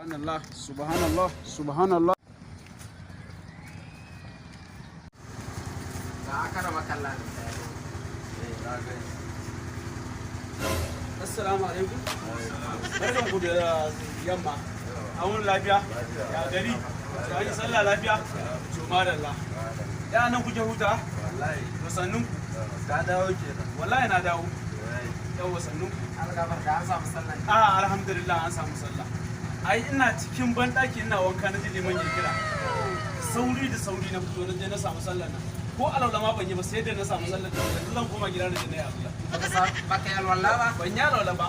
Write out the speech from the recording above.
Subhanallah, subhanallah, subhanallah. Ga aka rama kalla. Assalamu alaikum. Barkan ku da yamma. An lafiya? Ya gari? Ya yi sallah lafiya? To madalla. Ya nan kuke huta? Wallahi. To sannun ku. Ka dawo kenan. Wallahi na dawo. Yawwa, sannun ku. Algabar da an samu sallan. A, alhamdulillah, an samu sallah. Ai ina cikin banɗaki ina wanka na ji liman ya kira. Sauri da sauri na fito na je na samu sallah nan. Ko alwala ma ban yi ba sai da na samu sallah. Yanzu zan koma gida na je na yi alwala. Baka yi alwala ba? Ban yi alwala ba.